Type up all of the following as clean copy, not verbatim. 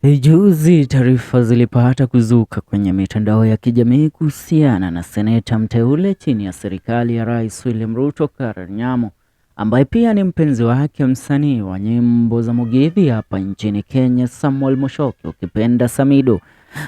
Juzi taarifa zilipata kuzuka kwenye mitandao ya kijamii kuhusiana na seneta mteule chini ya serikali ya Rais William Ruto, Karen Nyamu, ambaye pia ni mpenzi wake msanii wa nyimbo za Mugithi hapa nchini Kenya, Samuel Muchoki, ukipenda Samidoh.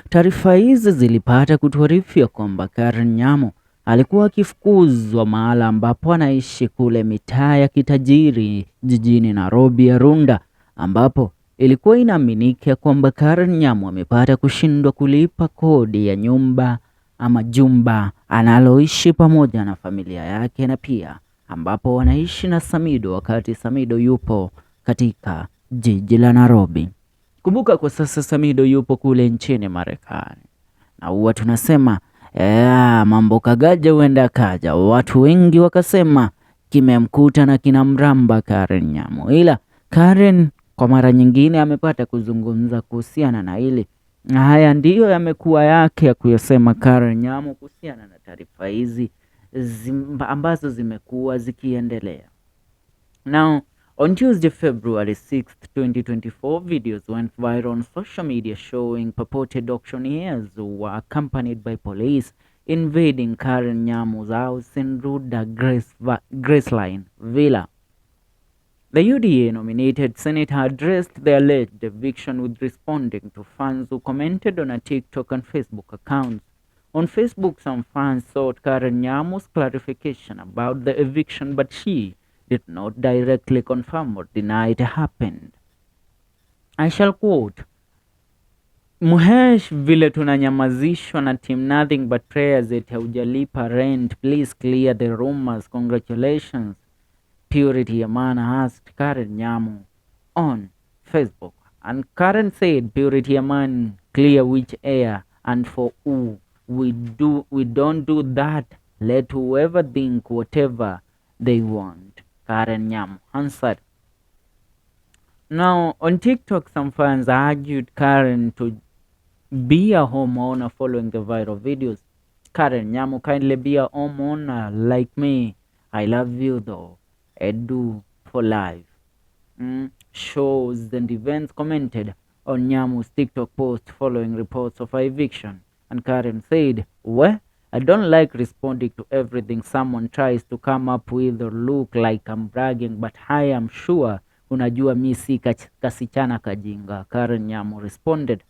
Taarifa hizi zilipata kutuarifu kwamba Karen Nyamu alikuwa akifukuzwa mahala ambapo anaishi kule mitaa ya kitajiri jijini Nairobi ya Runda, ambapo ilikuwa inaaminika kwamba Karen Nyamu amepata kushindwa kulipa kodi ya nyumba ama jumba analoishi pamoja na familia yake na pia ambapo wanaishi na Samidoh wakati Samidoh yupo katika jiji la Nairobi. Kumbuka kwa sasa Samidoh yupo kule nchini Marekani, na huwa tunasema mambo kagaja huenda kaja. Watu wengi wakasema kimemkuta na kinamramba Karen Nyamu, ila Karen kwa mara nyingine amepata kuzungumza kuhusiana na hili, na haya ndiyo yamekuwa yake ya kuyasema Karen Nyamu kuhusiana na taarifa hizi ambazo zimekuwa zikiendelea. Now, on Tuesday, February 6th, 2024, videos went viral on social media showing purported auctioneers who were accompanied by police invading Karen Nyamu's house in Runda Graceline Villa. The UDA nominated senator addressed the alleged eviction with responding to fans who commented on her TikTok and Facebook accounts. On Facebook, some fans sought Karen Nyamu's clarification about the eviction, but she did not directly confirm or deny it happened. I shall quote, "Muhesh, vile tunanyamazishwa na team nothing but prayers eti haujalipa rent. Please clear the rumors. Congratulations." Purity Amana asked Karen Nyamu on Facebook. And Karen said, "Purity Aman, clear which air and for who? We don't do that. Let whoever think whatever they want." Karen Nyamu answered. Now, on TikTok, some fans argued Karen to be a homeowner following the viral videos. "Karen Nyamu, kindly be a homeowner like me. I love you though. Edu for life." Shows and events commented on Nyamu's TikTok post following reports of her eviction. And Karen said, "Well, I don't like responding to everything someone tries to come up with or look like I'm bragging, but I am sure unajua mi si kasichana kajinga," Karen Nyamu responded.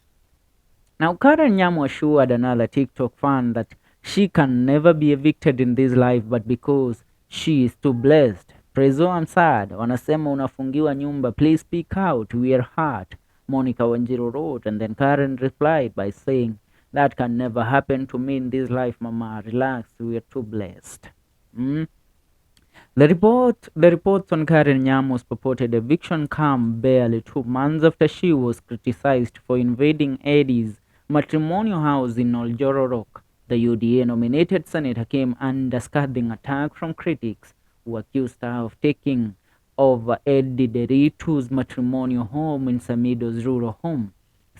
Now, Karen Nyamu assured another TikTok fan that she can never be evicted in this life, but because she is too blessed. "Prezo, I'm sad. Wanasema unafungiwa nyumba. Please speak out. We are hurt," Monica Wanjiru wrote. And then Karen replied by saying, "That can never happen to me in this life, mama. Relax. We are too blessed." The reports on Karen Nyamu's purported eviction come barely 2 months after she was criticized for invading Eddie's matrimonial house in Oljororok. The UDA nominated senator came under scathing attack from critics who accused her of taking over Eddie Nderitu's matrimonial home in Samidoh's rural home.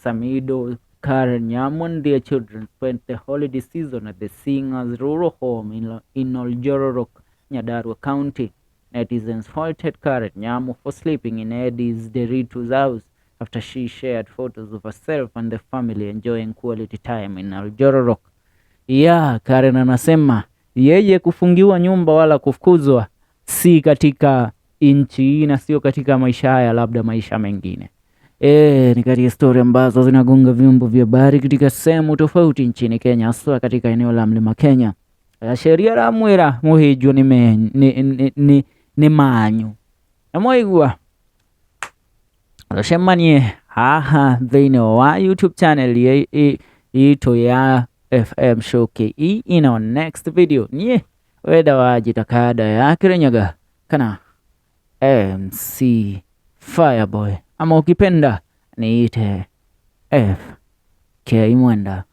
Samidoh, Karen Nyamu and their children spent the holiday season at the singer's rural home in Oljororok, Nyandarua County. Netizens faulted Karen Nyamu for sleeping in Eddie Nderitu's house after she shared photos of herself and the family enjoying quality time in Oljororok. Yeah, Karen anasema yeye kufungiwa nyumba wala kufukuzwa si katika nchi hii na sio katika maisha haya, labda maisha mengine. Ni kati ya stori ambazo zinagonga vyombo vya habari katika sehemu tofauti nchini Kenya, haswa katika eneo la Mlima Kenya. Sheria ramwira muhijwo ni, ni, ni, ni, ni manyu na mwaigua tucemanie haha thĩinĩ wa YouTube channel itũ ya FM Show KE in our next video. Niĩ wenda wanjĩta Kanda ya Kirinyaga kana MC Fireboy ama ukipenda niite FK Mwenda.